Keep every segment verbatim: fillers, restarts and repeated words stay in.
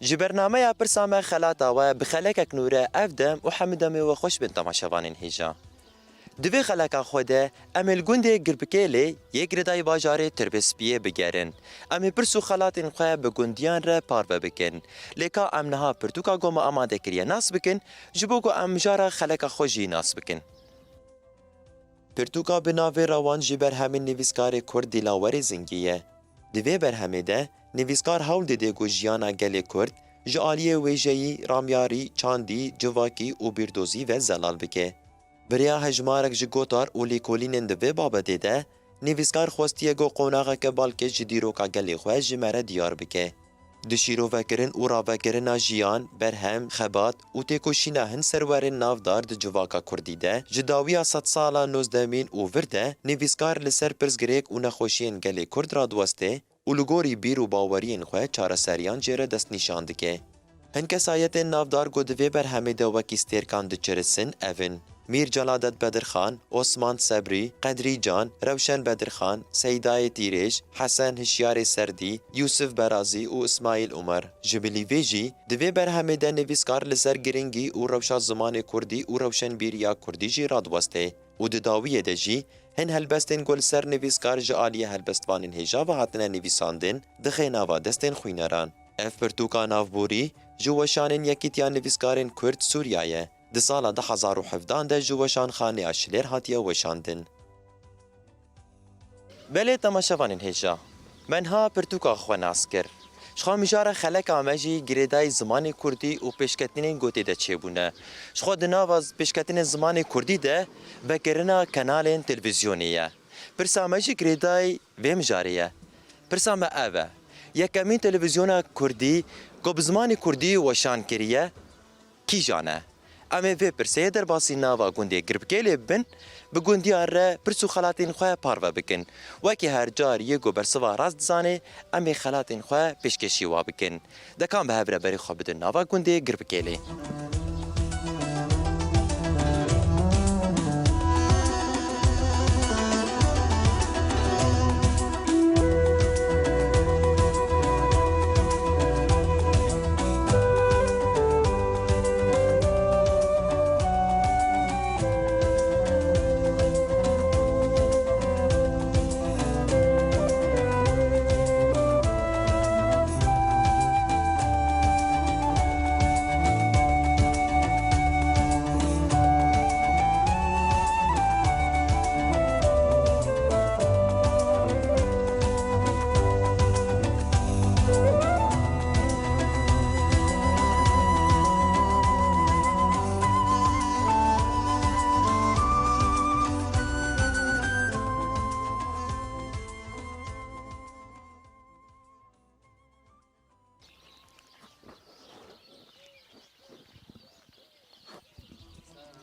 Ji bernameya Pirsa Me Xelata We bi xelekek nûre ev dem û hemû demê we xweş bin temaşevanên hêja. Di vê xeleka xwe de em ê li gundê Girbikêlê yê girêdayî bajarê Tirbêspiyê bigerin. Em ê pirs û xelatên xwe bi gundiyan re parve bikin. Lê ka em niha pirtûka ku me amade kiriye nas bikin, ji bo ku em mijara xeleka xwe jî nas bikin. Pirtûka bi navê Rewan ji berhemên nivîskarê Kurd Dilawerê Zingî ye. Di vê berhemê de nivîskar hewl dide ku jiyana gelê Kurd ji aliyê wêjeyî, ramyarî, çandî, civakî û bîrdozî ve zelal bike. Bi rêya hejmarek ji gotar û lêkolînên di vê babetê de, nivîskar xwestiye ku qonaxeke balkêş ji dîroka gelê xwe ji me re diyar bike. Di şîrovekirin û ravekirina jiyan, berhem, xebat û têkoşîna hin serwerên navdar di civaka kurdî de, ji dawiya sedsala nozdemîn û vir de, nivîskar li ser pirsgirêk û nexweşiyên gelê kurd radiweste û li gorî bîr û baweriyên xwe çareseriyan jê re destnîşan dike. Hin kesayetên navdar ku di vê berhemê de wekî stêrkan diçirisin, ev in: Mîr Celadet Bedirxan, Osman Sebrî, Qedrî Can, Rewşen Bedirxan, Seydayê Tîrêj, Hesen Hişyarê Serdî, Yûsif Berazî û Îsmaîl Umer. Ji bilî vê jî, di vê berhemê de nivîskar li ser giringî û rewşa zimanê kurdî û rewşenbîriya kurdî jî radiweste û di dawiyê de jî hin helbestên ku li ser nivîskar ji aliyê helbestvanên hêja ve hatine nivîsandin, dixe nava destên xwîneran. Ev pirtûka navborî ji weşanên Yekîtiya Nivîskarên Kurd Sûriya ye. Di sala du hezar û hevdan de ji Weşanxaneya Şilêr hatiye weşandin. Belê temaşevanên hêja, me niha pirtûka xwe nas kir. Ji xwe mijara xeleka me jî girêdayî zimanê kurdî û pêşketinên ku tê de çêbûne. Ji xwe di nava z-, pêşketinên zimanê kurdî de vekirina kenalên televîzyonê ye. Pirsa me jî girêdayî vê mijarê ye. Pirsa me ev e: yekemîn televîzyona kurdî ku bi zimanê kurdî weşan kiriye, kîjan e? Em ê vê pirsê derbasî nava gundê Girbikêlê bibin, bi gundiyan re pirs û xelatên xwe parve bikin. Wekî her car yê ku bersiva rast dizane, em ê xelatên xwe pêşkêşî wa bikin. De kan bi hev re berê xwe bidin nava gundê Girbikêlê.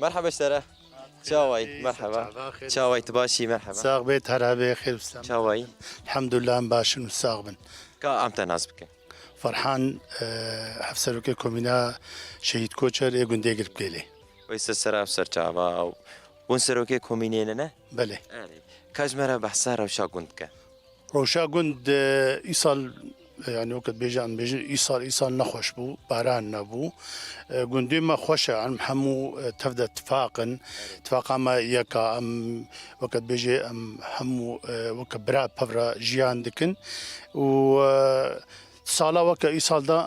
Merhaba ji te re. Çawayî, merhaba. Çawayî, tu baş î, merhaba. Sax bê, tu her hebê, xêr û selamet. Çawayî? Elhamdulillah, em baş in û sax bin. Ka em te nas bikin. Ferhan, e, hevserokê komîna Şehîd Koçer ê gundê Girbikêlê. Wê ser sera ev ser çava. Hûn serokê komînê ne, ne? Belê. Erê. Ka ji me re behsa rewşa gund ke. Rewşa gund, e, îsal, e, yanî weke dibêje, em dibêjin îsal, îsal nexweş bû, baran nebû. E, gundê me xweş e, em hemû, e, tev de tifaq in. Tifaqa me yek e, em weke dibêje, em hemû, e, weke bira pev re jiyan dikin. Û, e, sala weke îsal de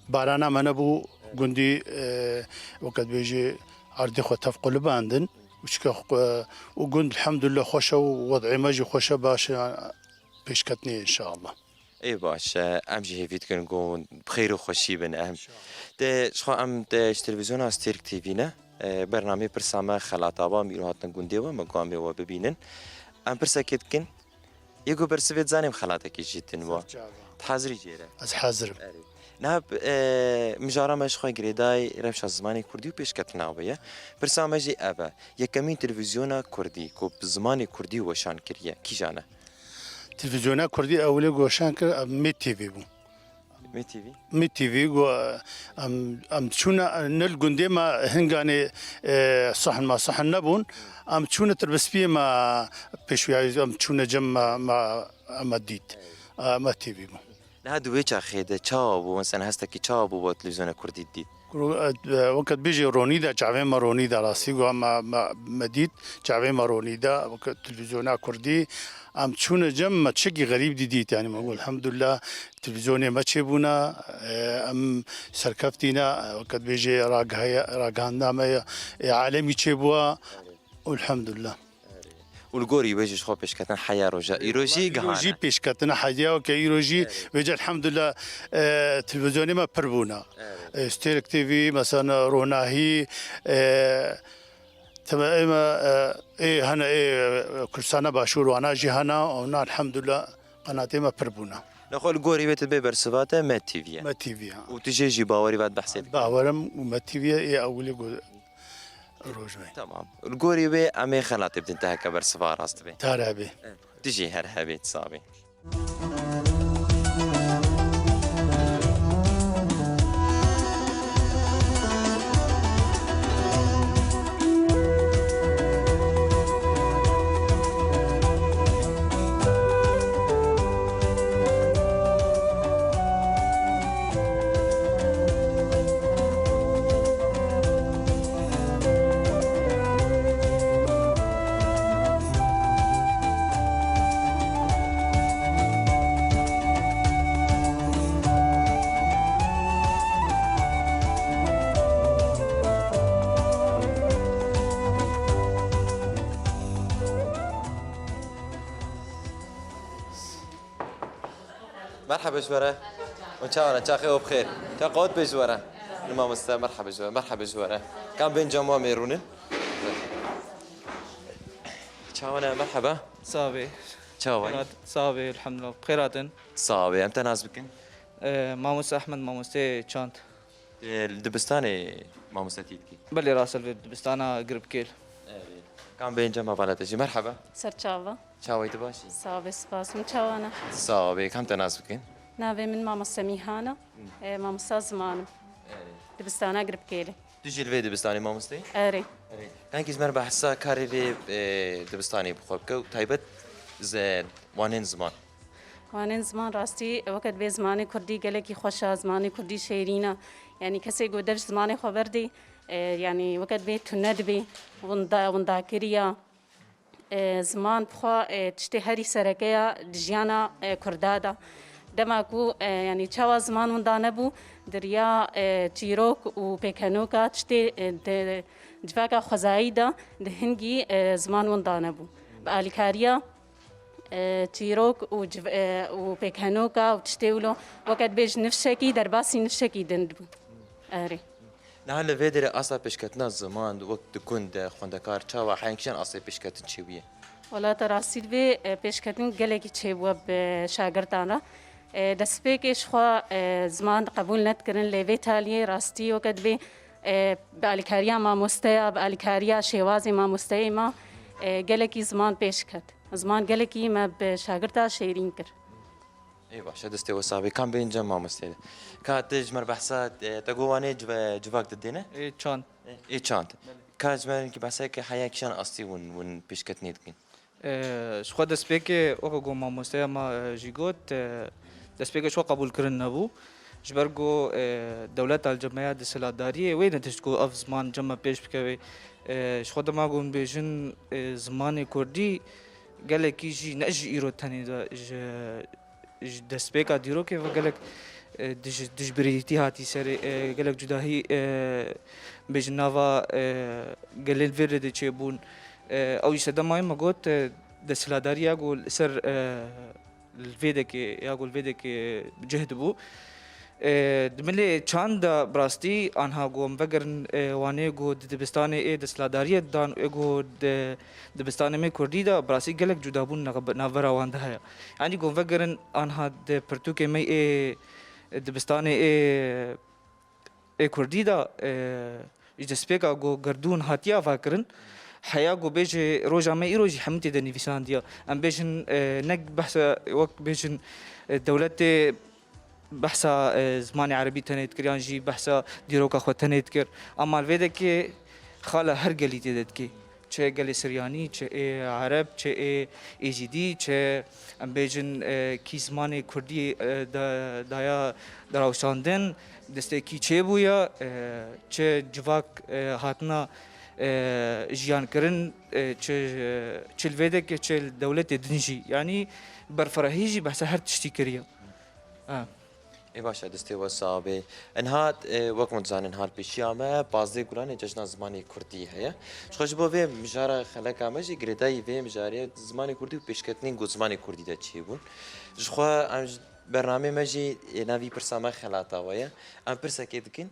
barana me nebû, gundî, e, weke dibêje erdê xwe tev qulibandin. Û çike xwe, û gund elhamdulillah xweş e û wed'ê me jî xweş e, baş e. Pêşketinê, înşallah. Ê baş e, em jî hêvî dikin ku bi xêr û xweşî bin em. Înşallah. Te, ji xwe em te ji televîzyona Stêrk T V ne, e, bernameyê Pirsa Me Xelata We, em îro hatine gundê we, me got em ê we bibînin. Em pirsekê dikin, yê ku bersivê dizanê em xelatekî jî din we. Ser çava. Tu hazirî jê re? Ez hazir im. Erê. Niha, e, mijara me ji xwe girêdayî rewşa zimanê kurdî û pêşketina wê ye. Pirsa me jî ev e. Yekemîn televîzyona kurdî ku bi zimanê kurdî weşan kiriye, kîjan e? Televîzyona kurdî ewilê ku weşan kir, em, Mê T V bû. Mê T V? Mê T V ku, em, em çûne, ne li gundê me hinganê, e, sahn ma sahn nebûn. Em çûne Tirbespiyê me pêşwiyayî, em çûne cem me, me, me dît. E, Mê T V bû. Niha di wê çaxê de çawa bû? Mesela hestekî çawa bû bo televîzyona kurdî dît? Kuro-, e, weke dibêjî ronî de, çavên me ronî de, rastî got me, me, me dît, çavên me ronî de, weke televîzyona kurdî, em çûne cem me çekî xerîb dî dît, yanî me got, elhamdulillah, televîzyonê me çêbûne, e, em serkeftî ne, weke dibêjê ragihe-, ragihandina me, e, alemî çêbûye, elhamdulillah. Û li gorî wê jî ji xwe pêşketin heya roja îro jî Îro jî gihane. Pêşketina hediya weke îro jî vêce elhamdulillah, e, televîzyonê me pir bûne. E, Stêrk T V, mesela Ronahî, e, teme ême, e, ê hene, ê, e, Kurdistana Başûr wana jî hene, ona elhamdulillah qenatê me pir bûne. Nexwe li gorî wê tu bê bersiva te Me T V ye. Me T V ye. Û tu jê jî bawerî vat behsê dikî. Bawerim û Me T V ye, ê ewilî got. Roj be. Tamam. Li gorî wê em ê xelatê bidin te heke bersiva rast be. Tare be. Tu jî her hebê, tu sax bî. Merhebe ji we re. Hûn çawa ne? Çaxê we bi xêr. Çawa qewet bê ji we re. Min mamoste, merhebe ji we, merhebe ji we re. Kam bên cem wa mêrûnin. Çawa ne? Merheba. Sax bê. Çawa yî? Xêr hat-, sax bê, elhamdulillah. Bi xêr hatin. Sax bê. Em te nas bikin. Ee, Mamoste Ehmed, mamosteyê çand. Ee, li dibistanê mamoste tî dikî? Belê, rast e, li dibistana Giribkêl. Erê. Kam bên cem hevala te jî. Merheba. Serçava. Çawa yî, tu baş î? Sax bê, spas. Hûn çawa ne? Sax bê, kam te nas bikin? Navê min mamoste Mîhan e. E, mamosta ziman im. Erê. Dibistana Giribkêlê. Tu jî li vê dibistanê mamoste yî? Erê. Erê. Kankî ji me re behsa karê vê, e, dibistanê bi xwe bike û taybet ze-, wanên ziman. Wanên ziman rastî weke dibê zimanê kurdî gelekî xweş e, zimanê kurdî şêrîn e. Yanî kesê ku dev ji zimanê xwe berdê, e, yanî weke dibê tune dibê, winda-, windakirî ya. E, ziman bi xwe, e, tiştê herî sereke ya di jiyana, e, kurda de. Dema ku, e, yanî çawa ziman winda nebû, di riya, e, çîrok û pêkhenoka tiştê, e, di civaka xwezayî de di hingî, e, ziman winda nebû. Bi alîkariya, e, çîrok û civ-, e, û pêkhenoka û tiştê wilo weke dibêj nifşekî derbasî nifşekî din dibû. Erê. Niha li vê derê asta pêşketina ziman wek di gund de xwendekar çawa heya kîjan astê pêşketin çêbûye? Wela te rastî divê, e, pêşketin gelekî çêbûye bi şagirtan re. E, destpêkê ji xwe, e, ziman qebûl nedikirin, lê vê taliyê rastî weke divê, e, bi alîkariya mamosteya, bi alîkariya şêwazê mamosteyê me, e, gelekî ziman pêş ket. Ziman gelekî me bi şagirta şêrîn kir. Ê baş e, destê we sax be. Kam bên cem mamosteyê de. Ka tu ji me re behsa, e, te got wanê cive-, civak didêne? Ê çand. Ê çand. Belê. Ka ji me re hinkî behsa ke heya kîjan astî hûn, hûn pêşketinê dikin? E, ji xwe destpêkê weke ku mamosteya me, e, jî got, e, destpêkê ji xwe qebûlkirin nebû. Ji ber ku, e, dewleta li cem me ya desthilatdariyê wê netişt ku ev ziman cem me pêş bikeve. E, ji xwe dema ku hûn bêjin, e, zimanê kurdî gelekî jî ne ji îro tenê de, ji ji destpêka dîrokê ve gelek, e, dij-, dijbirîtî hatî serê, e, gelek cudahî, e, bêjin nava, e, gelên vê rê de çêbûn. E, ew jî sedema me got, e, desthilatdariya ku li ser, e, li vê dekê, ya ku li vê dekê cih dibû. E, di milê çand de bi rastî anha ku em vegerin, e, wanê ku di dibistanê ê desthilatdariyê didan, ê ku di dibistanê me kurdî de bi rastî gelek cudabûn nav-, navbera wan de heye. Yanî ku em vegerin anha di pirtûkê me ê dibistanê ê, ê kurdî de, e, ji destpêka ku gerdûn hatiye avakirin, heya ku bêje roja me îro jî hemî tê de nivîsandiye. Em bêjin, e, ne behsa wek bêjin, e, dewletê behsa, e, zimanê erebî tenê dikir, yan jî behsa dîroka xwe tenê dikir. Ama li vê dekê xala her gelî tê de dikê. Çi gelê Siryanî, çi ê Ereb, çi ê Êzîdî, çi em bêjin, e, kî zimanê Kurdî, e, da-, daya dirawşandin, destê kî çêbûye, e, çi civak, e, hatina, e, jiyan kirin, e, çi, çi li vê dekê, çi li dewletê din jî. Yanî berfirehî jî behsa her tiştî kiriye. Ha. Ê baş e, destê we sax be. Niha, e, wek hûn dizanin, niha li pêşiya me pazdeh Gulanê Cejna Zimanê Kurdî heye. Ji xwe ji bo vê mijara xeleka me jî girêdayî vê mijarê zimanê Kurdî û pêşketinên ku zimanê Kurdî de çêbûn. Ji xwe em ji bernameyê me jî, e, navî pirsa me xelata we ye. Em pirsekê dikin.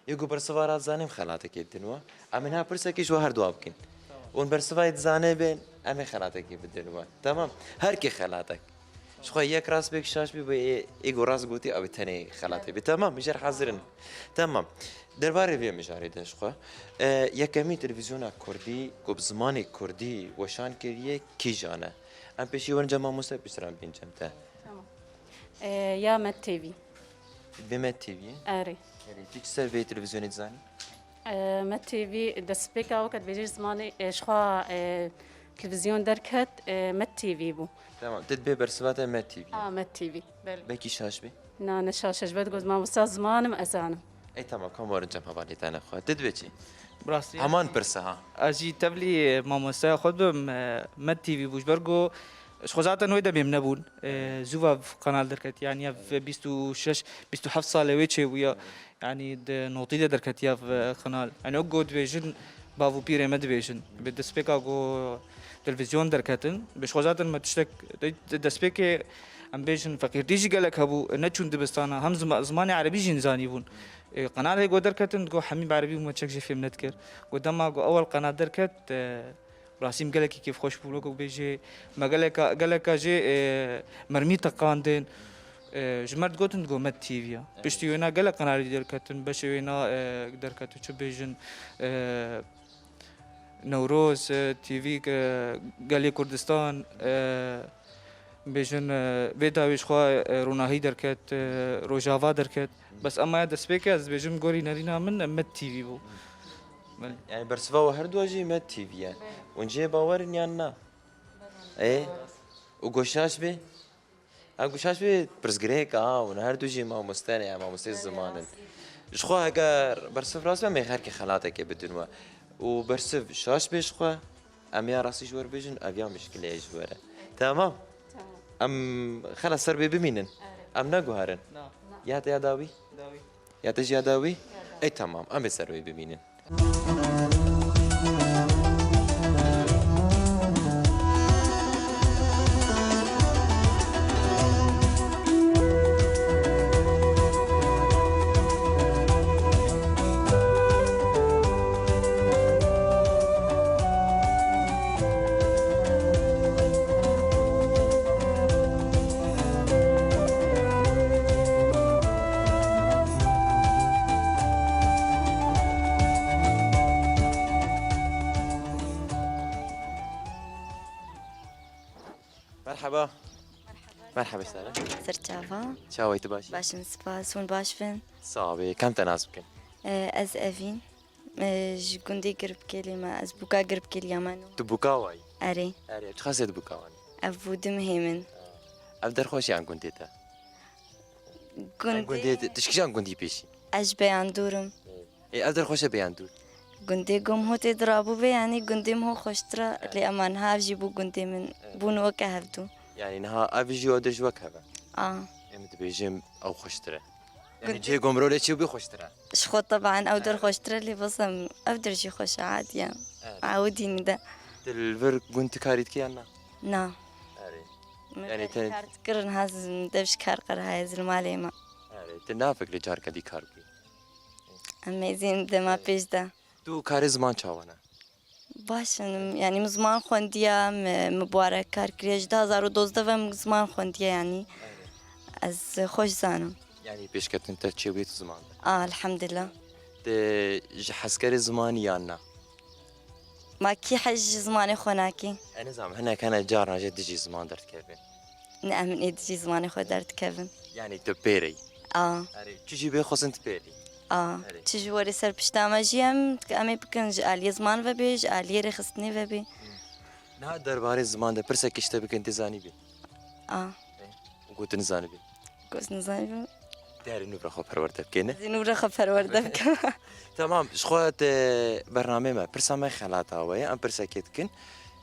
Yê ku bersiva radizane em xelatekê bidin we. Em ê niha pirsekê ji we her dua bikin. Tamam. Hûn bersiva yê dizane bên, em ê xelatekê bidin we. Tamam. Her kê xelatek. Ji xwe yek rast bê, yek şaş bê, ê, ê ku rast gotî, ew ê tenê xelatê bê. Tamam, mijar hazir in. Tamam. Derbarê vê mijarê de ji xwe, e, yekemîn televîzyona Kurdî ku bi zimanê Kurdî weşan kiriye, kîjan e? Em pêşî werin cem mamoste, piştre em bên cem te. Tamam. E, ya Med T V. Vê Med T V'yê? Erê. Erê. Tu çi ser vê televîzyonê dizanî? E, Med T V destpêka weke dibêjî ji zimanê, e, ji xwe, e, televîzyon derket, e, Med T V bû. Tamam. Tu dibê bersiva te Med T V ye? A, Med T V. Belê. Belkî şaş bê? Na, ne şaş e. Ji ber ku ez mamosta ziman im, ez zanim. Ey tamam, kam werin cem hevalê te nexwe. Tu dibê çi? Bi rastî. Heman pirse ha. Ez jî tevlî mamosteya xwe dibim, e, Med T V bû. Ji ber ku ji xwe zaten wê demê min nebûn. E, zû ve qenal derket. Yanî ev bîst û şeş, bîst û heft salê wê çêbûye. Yanî di notî de derketiye ev, e, qenal. Yanî wek ku dibêjin, bav û pîrê me dibêjin. Bi destpêka ku televîzyon derketin, bi ji xwe zaten me tiştek, de-, de-, destpêkê em bêjin feqîrtî jî gelek hebû, neçûn dibistana, hem zima-, zimanê erebî jî nizanîbûn. E, qenalê ku derketin, digot hemî bi erebî bû, me çek jê fêm nedikir. Ku dema ku ewel qenal derket, e, Rastî min gelekî kêfxweş bû, wekî bêjê me geleka, geleka jê, e, mermî teqandin. E, ji me digotin, digot Med T V ya. Evet. Piştî wêna gelek qenalî derketin, beşê wêna, e, derketin, çi bêjin, e, Newroz, e, T V, e, Gelê Kurdistan, e, bêjin, e, vê dawî ji xwe, e, Ronahî derket, e, Rojava derket. Bes ema ya destpêkê ez dibêjim gorî nerîna min Med T V bû. Belê. Yani bersiva we her dua jî Med T V ye. Belê. Hûn jê bawer in yan na? Belê. Ê? Û goşaş bê? Ha, goşaş bê pirsgirêk a, hûn her du jî mamoste ne, ya mamoste ziman in. Ji xwe eger bersiv rast be, em ê her kê xelatekê bidin we. Û bersiv şaş bê ji xwe, em ya rastî ji we re bêjin, ev ya mişkileyê ji we re. Tamam? Tamam. Em xela ser bê bimînin. Evet. Em neguherin. Na. Ya te ya dawî? Dawî. Ya te jî ya dawî? Ya dawî. Ey tamam, em ê ser wê bimînin. Merhaba. Merhaba Sara. Ser çava. Çawa yî, tu baş î? Baş im, spas. Hûn baş bin? Sağ ol. Kam te nas bikin? Ee, ez Evîn. Ee, ji gundê Giribkêlê me. Ez bûka Giribkêliya me no. Tu bûka wayî? Erê. Erê. Çiqas ê tu bûka wanî? Ev bû du mihê min. Ev derxweş e yan gundê te? Gundê. Gundê te, tu ji kîjan gundî pêşî? Ez ji Beyandûr im. Ê, ev derxweş e Beyandûr? Gundê ku min ho tê dirabû be, yanî gundê min ho xweştir e, lê ema niha ev jî bû gundê min, bûn weke hevdu. Yanî niha ev jî û ew der jî wek hev e? A. Em dibêjin ew xweştir e. Yanî cihê ku mirov lê çêbû xweştir e? Ji xwe teban ew der xweştir e, lê bes em ev der jî xweş e, adî ye. Evet. Awidî nî de. Tu li vir gund tu karî dikî yan na? Na. Erê. Min yanî te kar dikirin, hez dev ji kar qerhaye zilmalê me. Erê, tu nafikirî carke dî kar bikî? Em mêzên dema pêş de. Tu karê ziman çawa ne? Baş in, yanî min ziman xwendiye, min, min bi we re kar kiriye. Ji du hazar û dozdeh ve min ziman xwendiye, yanî ez xweş zanim. Yanî pêşketin te çêbûye tu ziman de? A, elhamdulillah. Tu ji hezkerê zimanî yan na? Ma kî hez ji zimanê xwe nakî? Ez nizanim, hinek hene carna jê dijî ziman derdikevin. Ne, em ê dijî zimanê xwe derdikevin. Yanî tu pêrê yî? A. Erê, tu jî bê xwestin tu pêrî? A, Erê. Çi ji warê serpişta me jî em, em ê bikin ji aliyê ziman ve bê, ji aliyê rêxistinê ve bê. Niha derbarê ziman de pirsekê ji te bikin, tê zanîbî? A. Û gotin zanibî? Gotin zanibî. Diyarî nû bi xwe perwerde bike, ne? Zî nû bi xwe perwerde bike. Tamam, ji xwe te bernamê me, pirsa me xelata we ye, em pirsekê dikin.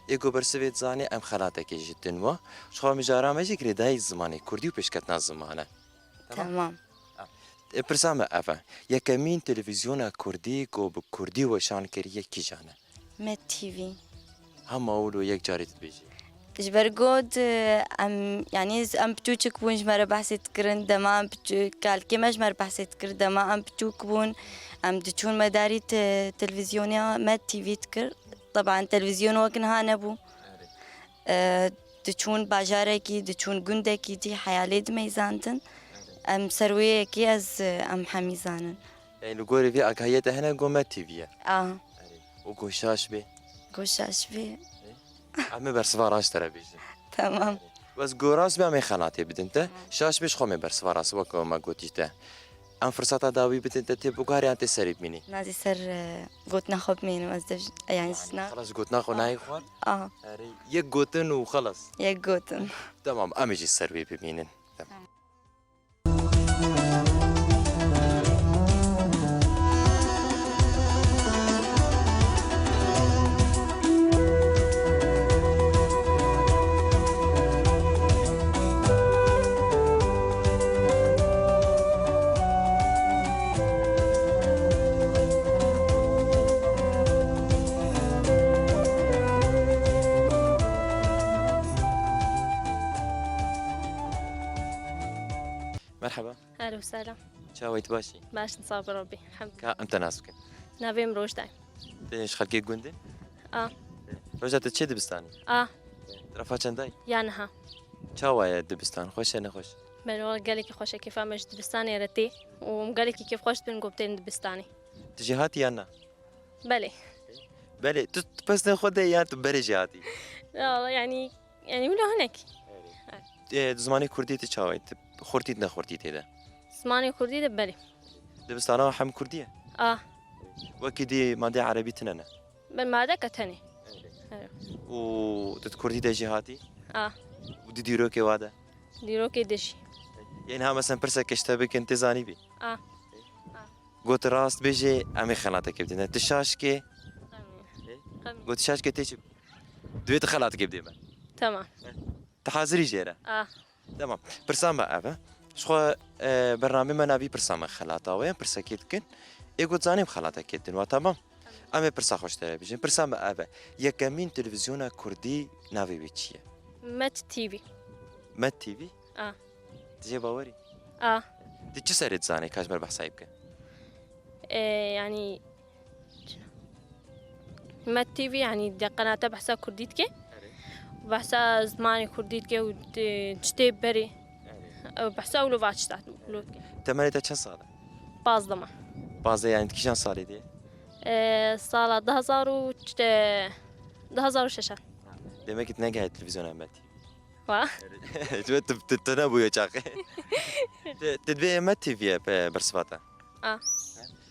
Ê ku bersivê dizanê, em xelatekê jî din we. Ji xwe mijara me jî girêdayî zimanê kurdî û pêşketina zimane. Tamam. Tamam. E, pirsa me ev e. Yekemîn televîzyona kurdî ku bi kurdî weşan kiriye kîjan e? Med T V. Hema wilo yek carî dibêjî. Ji ber ku di, em, yanî z-, em piçûçik bûn ji me re behsê dikirin, dema em piçû-, kalkê me ji me re behsê dikir, dema em piçûk bûn, em diçûn medarî te-, televîzyonê Med T V dikir. Teban televîzyon wek niha nebû. Erê. E, diçûn bajarekî, diçûn gundekî dî heya lê dimeyzandin. Erê. Em ser wê yekê ez, e, em hemî zanin. Ê, li gorî vê agahiyê te hene ku Med T V ye? A. Erê. Û ku şaş bê? Ku şaş bê. Ê? Em ê bersiva raş te re bêjin. Tamam. Erê. Bes ku rast bê em ê xelatê bidin te. Tamam. Şaş bê ji xwe em ê bersiva rast wek me gotî te. Em firseta dawî bidin te tê biguherî yan tê serê bimînî? Na zî ser, e, gotina xwe bimînim ez de, yanî. Yanî, na- xelas gotina xwe nayê xwar? A. Erê, yek gotin û xelas. Yek gotin. Tamam, em ê jî ser wê bimînin. Tamam. Merhaba. Ehlen we sehlen. Çawa yî, tu baş î? Baş in, sax be Rabbî. Elhamdulillah. Ka em te nas bikin? Navê min Rojda ye. Tu ji xelkê gund î? A. Rojda, tu çê dibistanî? A. Tu refa çendayî? Ya niha. Çawa ye dibistan? Xweş e, nexweş? Belê, wela gelekî xweş e, kêfa me ji dibistanê re tê û em gelekî kêfxweş dibin ku em tên dibistanê. Tu jêhatî yan na? Belê. Belê, tu, tu pesnê xwe de yan tu berê jêhatî? Ya, yanî, yanî wilo hinek. Erê. E, zimanê kurdî tu çawa yî? Tu xurtî, nexurtî tê de? Zimanê kurdî de belê. Dibistana we hem kurdî ye? A. Wekî dî madê erebî tune ne? Be madeke tenê. Erê. Û tu di kurdî de jêhatî? A. Û di dîrokê wa de? Dîrokê de jî. Yên ha mesela pirseke ji te bikin, tê zanîbî? A. A. Got rast bêjê, em ê xelatekê bidin. Tu şaş kê? Qemî. Ê? Qemî. Got şaş kê tê çi? Divê tu xelatekê bidê me. Tamam. Tu hazirî jê re? A. Tamam. Pirsa me ev e. Ji xwe, e, bernamê me navî pirsa me xelata we ye. Pirsekê dikin. Ê got zanîm xelatekê din wa, tamam. Em ê pirsa xwe ji te re bijin. Pirsa me ev e. Yekemîn televîzyona kurdî navê wê çi ye? Met T V. Met T V? A. Tu jê bawer î? A. Tu çi serê dizanî ka ji me re behsa wî bike? E, yanî, Met T V, yanî, de qenate behsa kurdî dike. Erê. Behsa zimanê kurdî dike û, e, tiştê berê. Erê. Ew behsa wilo va tişta wilo dike. Temenê te çend sal e? Pazdeh me. Pazdeh, yanî, tu kîjan salê de? E, sala du hazar û, e, du hazar û şeş. Demek ki tu negehê televîzyona Met T V. Wa? Tu, tu, tu, tu nebûye çaxê. Tu, tu divê Met T V ye pe bersiva te? A.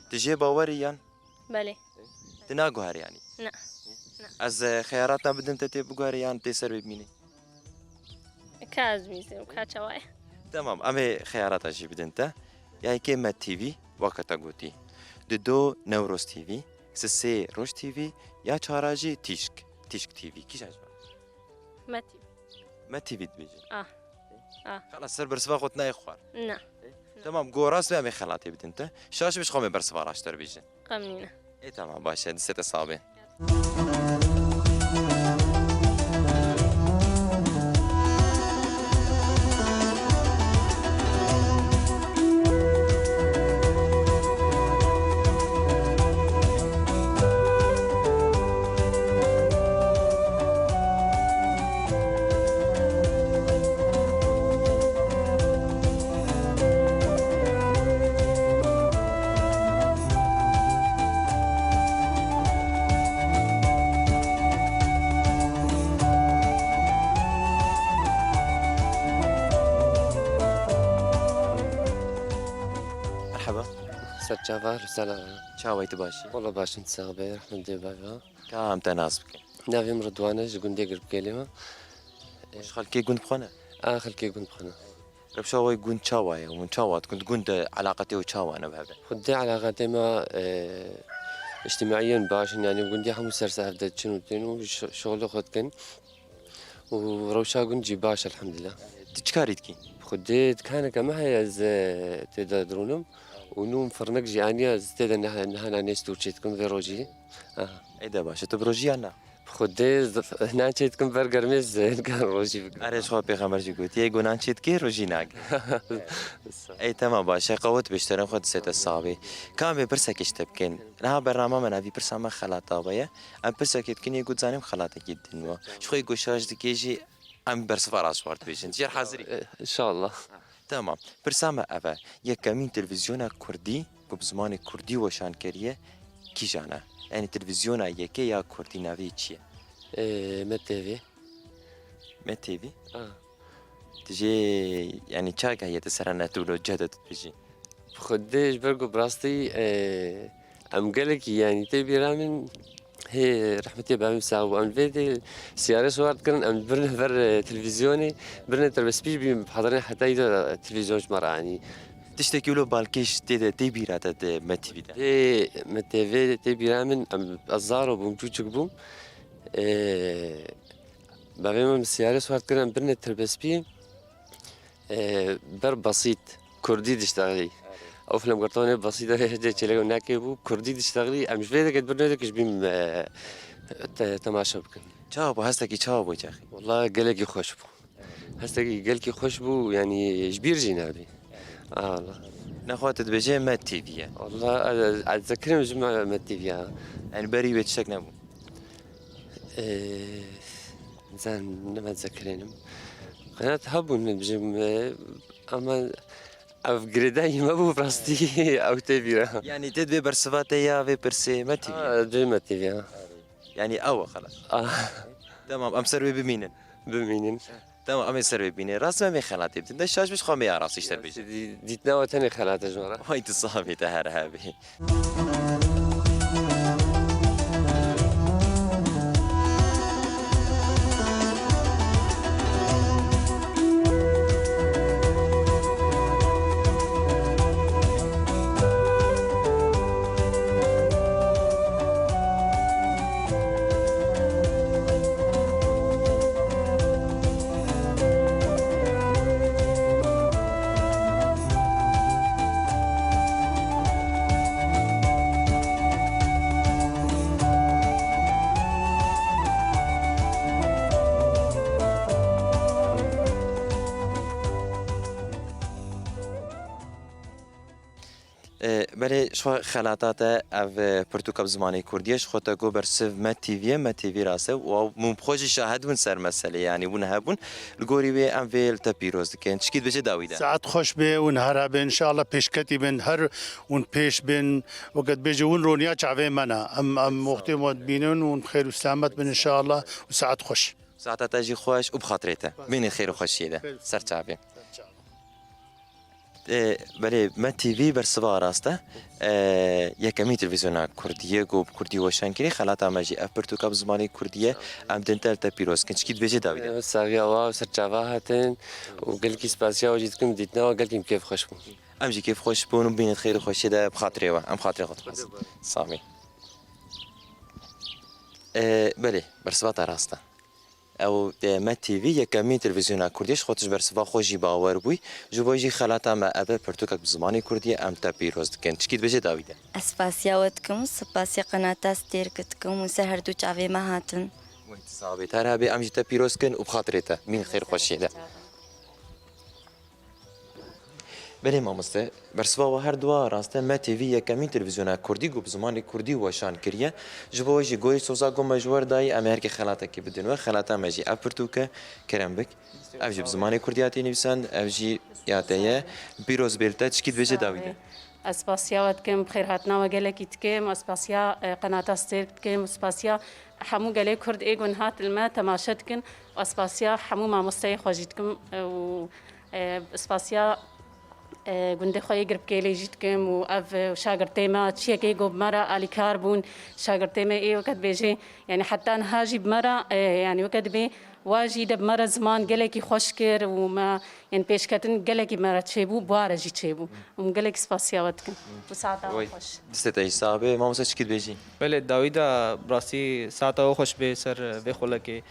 Tu jê bawer î yan? Belê. Tu naguherî yanî? Ne. Ne. Ez, e, xeyarata bidim te tê biguherî yan tê ser wê bimînî? Ka ez bimînim, ka çawa ye? Tamam, em ê xeyarata jî bidin te. Yanî kê Met T V, weke te gotî. Dido Newroz T V, sisê Roj T V, ya çara jî Tîşk, Tîşk T V. Kîjan ji wan? Met T V. Met T V dibêjin? Ah. Ah. Xelas, ser bersiva xwe tu nayê xwar. Na. Tamam, go rast be em ê xelatê bidin te. Şaş be ji xwe em ê bersiva raşt te re bêjin. Xem nîne. Ê tamam, baş e, distê te sax be. Merhaba. Serçava, li selamet. Çawa yî, tu baş î? Wala baş in, sax be, rehmet dê bava. Ka em te nas bikin. Navê min Ridwan e, ji gundê Girpgêlê me. Ji xelkê gund bi xwe ne? A, xelkê gund bi xwe ne. Rewşa we gund çawa ye? Hûn çawa dikin? Gund de eleqetê we çawa ne bi hev re? Xwedê eleqetê me, e, îctimaiyen baş in, yanî gundê hemû ser hev de diçin û tên û şo-, şoxlê xwe dikin. Û rewşa gund jî baş, elhamdulillah. Tu çi karî dikî? Xwedê dikaneke me heye, ez, e, tê de dirûnim. Û nû min firnik jî aniye, ez tê de niha, niha nanê stûr çêdikim vê rojî. Aha. Ê de baş e, tu bi rojî yan na? Xwedê z-, nan çêdikim ber germê, ez nikan rojî bikim. Erê, ji xwe pêxember jî gotiye, go nan çêdikê, rojî nake. Ey, temam, baş e, qewet bê, ji terên xwe distê te sax bê. Ka em ê pirsekê ji te bikin. Niha bernama me navî pirsa me xelata we ye. Em pirsekê dikin, yê ku dizanim xelatekî din we. Ji xwe yê ku şaş dikê jî em bersiva rast ji xwe re dibêjin. Tu jê re hazir î? E, înşallah. Temam. Pirsa me ev e. Yekemîn televîzyona kurdî ku bi zimanê kurdî weşan kiriye, kîjan e? Yanî televîzyona yekê ya kurdî navê çi ye? E, Me T V. Me T V? A. Tu jê, yanî çawa heye tu sera net û lo cehd dibêjî? Bi Xwedê ji ber ku bi rastî, e, em gelekî, yanî tê bîra min, hê rehmetê bavê min sax bû. Em vê dê siyare siwar dikirin, em birine ber, e, televîzyonê, birine terbespî jî bî hedirin heta îda televîzyon ji me re anî. Tiştekî wilo balkêş tê de, tê bîra te di Me T V de? Dê Me T V tê bîra min, em, ez zaro bûm, çûçik bûm. E, Bavê min bi siyarê siwar dikir, em birine terbespî, e, ber besît, kurdî diştexilî. Ew film girtonê besît e, hêdê çêlek û nekê bû, kurdî diştexilî, em ji vê dikê birine dikê ji bîn, e, te-, temaşe bikin. Çawa bû, hestekî çawa bû çaxî? Wala gelekî xweş bû. Hestekî gelkî xweş bû, yanî ji bîr jî nabî. A, wala. Nexwe tu dibêjê Me T V ye. Wala, ez, ez, ez zekirim ji Me, Me T V ya. Yanî berî wê tiştek nebû? Ee, zan, ne me zekirenim. Qenat hebûn, bijim, e, ama ev girêdayî me bû, rastî ew tê bîra. Yanî tê divê bersiva te ya vê pirsê Me T V? A, divê Me T V ya. Yanî ew e xelas. Ah. Temam, em ser wê bimînin. Bimînin. Temam, em ê ser wê bînin. Rast em ê xelatê bidin. De şaş bî, xwe me ya rastî ji te bêjin. Dî-, dîtina we tenê xelat e ji me re. Way tu sax bî, te her hebî. E, belê, ji xwe xelata te ev, e, pirtûka bi zimanê kurdî ye, ji xwe te got bersiv Me T V ye, Me T V rast e, û ew hûn bi xwe jî şahid bûn ser meselê, yanî hûn hebûn. Li gorî wê em vê li te pîroz dikin. Çikî dibêje dawî de. Saet xweş be, hûn her hebin, înşallah pêşketî bin, her hûn pêş bin, weke dibêje hûn roniya çavê me ne. Em, em wextê me dibînin, hûn bi xêr û selamet bin înşallah û saet xweş. Saeta te jî xweş û bi xatirê te. Bînî xêr û xweşiyê de. Ser çavê. E, belê, Me T V bersiva rast e. E, yekemîn televîzyona kurdî ye ku bi kurdî weşan kirî. Xelata me jî ev pirtûka bi zimanê kurdî ye. Em din te li te pîroz dikin. Çikî dibêje dawî de. E, saxiya we ser çava hatin û gelkî spasiya we jî dikim, dîtina we gelkî min kêf xweş bû. Em jî kêf xweş bûn û bînit xêr û xweşiyê de bi xatirê we. Em xatirê xwe dixwazin. Samî. E, belê, bersiva te rast e. Ew, e, Me T V yekemîn televîzyona kurdî ye, ji xwe tu ji bersiva xwe jî bawer bûyî. Ji bo jî xelata me ev e, pirtûkek bi zimanê kurdî ye, em te pîroz dikin. Çikî dibêje dawî de. Ez spasiya we dikim, spasiya qenata Stêrk dikim û ser her du çavê me hatin. Wê tu sax bî, te her hebî, em jî te pîroz dikin û bi xatirê te. Bîn xêr xweşiyê de. Belê mamoste, bersiva we her dua rast e, Me T V yekemîn televîzyona kurdî ku bi zimanê kurdî weşan kiriye. Ji bo we jî gorî soza ku me ji we re dayî, em ê herkê xelatekê bidin we. Xelata me jî ev pirtûk e, kerem bik. Ev jî bi zimanê kurdî hatiye nivîsand, ev jî ya te ye. Pîroz bê li te, çikî dibêje dawî de. Ez spasiya we dikim, bi xêrhatina we gelekî dikim, ez spasiya, e, qenata Stêrk dikim, spasiya hemû gelê Kurd ê ku niha li me temaşe dikin, ez spasiya hemû mamosteyê xwe jî dikim, e, û, e, spasiya E, gundê xwe yê Girpkêlê jî dikim û ev, e, şagirtê me çiyekê ku bi me re alîkar bûn, şagirtê me ê weke dibêjê, yanî heta niha jî bi me re, e, yanî weke dibê wa jî de bi me re ziman gelekî xweş kir û me, yanî pêşketin gelekî me re çêbû, bi wa re jî çêbû. Û min gelekî spasiya we dikim. Û saeta we Wey, xweş. Distê te jî sax be. Mamoste çi dibêjî? Belê, dawî de rastî saeta we xweş bê ser vê xulekê.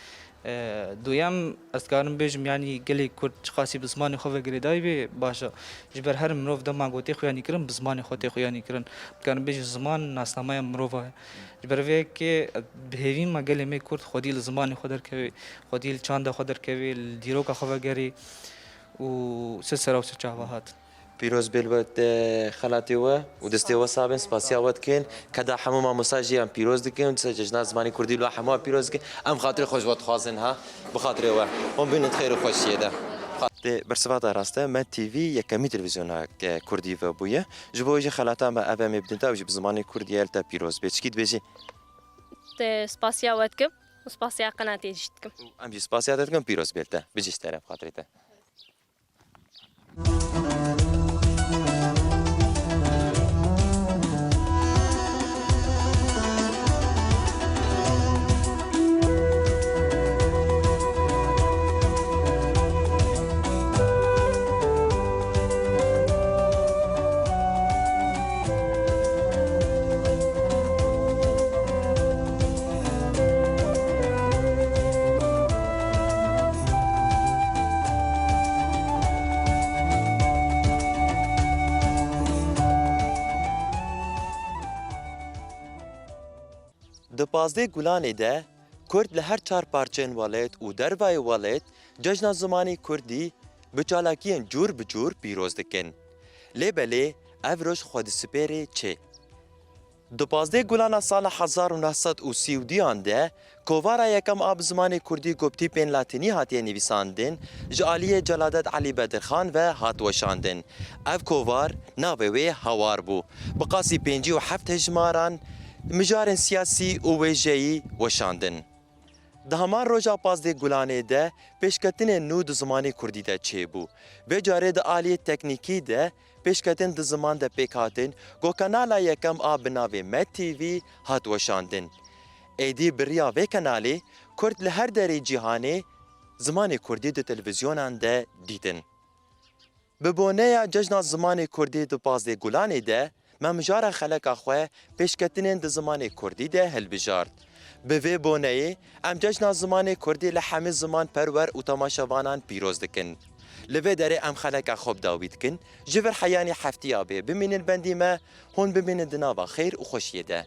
E, duyem, ez dikarim bêjim, yanî gelê Kurd çiqasî bi zimanê xwe ve girêdayî bê, baş e. Ji ber her mirov dema ku tê xuyanîkirin, bi zimanê xwe tê xuyanîkirin. Dikarim bêjim, ziman nasnameya mirova ye. Ji ber vê yekê, bi hêvî me gelê me Kurd xwedî li zimanê xwe derkeve, xwedî li çanda xwe derkeve, li dîroka xwe vegerê û ser sera û ser çava hatin. Pîroz bê li we, e, xelatê we û destê we sax bin, spasiya we dikin. Keda hemû mamosta jî em pîroz dikin û dîsa cejna zimanê kurdî li we hemû pîroz dikin. Em xatirê xwe ji we dixwazin ha, bi xatirê we. Hûn bînin di xêr û xweşiyê de. Dê bersiva te rast e, Med T V yekemîn televîzyona, e, kurdî ve bûye. Ji bo wê jî xelata me ev em ê bidin te, ew jî bi zimanê kurdî ye, li te pîroz bê. Çikî dibêjî? Te spasiya we dikim û spasiya qenatê jî dikim. Û em jî spasiya te dikin, pîroz bê li te. Bijî ji te re, bi xatirê te. Di pazdeh Gulanê de Kurd li her çar parçeyên welêt û dervayê welêt cejna zimanê kurdî bi çalakiyên cûr bi cûr pîroz dikin. Lê belê ev roj xwe dispêrê çi? Di pazdeh Gulana sala hezar û neh sed û sî û duyan de kovara yekem a bi zimanê kurdî ku bi tîpên latînî hatiye nivîsandin, ji aliyê Celadet Elî Bedirxan ve hat weşandin. Ev kovar navê wê Hawar bû. Bi qasî pêncî û heft hejmaran mijarên siyasî û wêjeyî weşandin. Di heman roja pazdeh Gulanê de pêşketinên nû di zimanê kurdî de çêbû. Vê carê di aliyê teknîkî de pêşketin di ziman de pêk hatin, ku kanala yekem a bi navê Med T V hat weşandin. Êdî bi riya vê kanalê Kurd li her derê cîhanê zimanê kurdî di televîzyonan de dîtin. Bi boneya Cejna Zimanê Kurdî di pazdeh Gulanê de me mijara xeleka xwe pêşketinên di zimanê kurdî de hilbijart. Bi vê boneyê em Cejna Zimanê Kurdî li hemî zimanperwer û temaşevanan pîroz dikin. Li vê derê em xeleka xwe bi dawî dikin. Ji vir heyanî heftiya bê bimînin bendî me, hûn bimînin di nava xêr û xweşiyê de.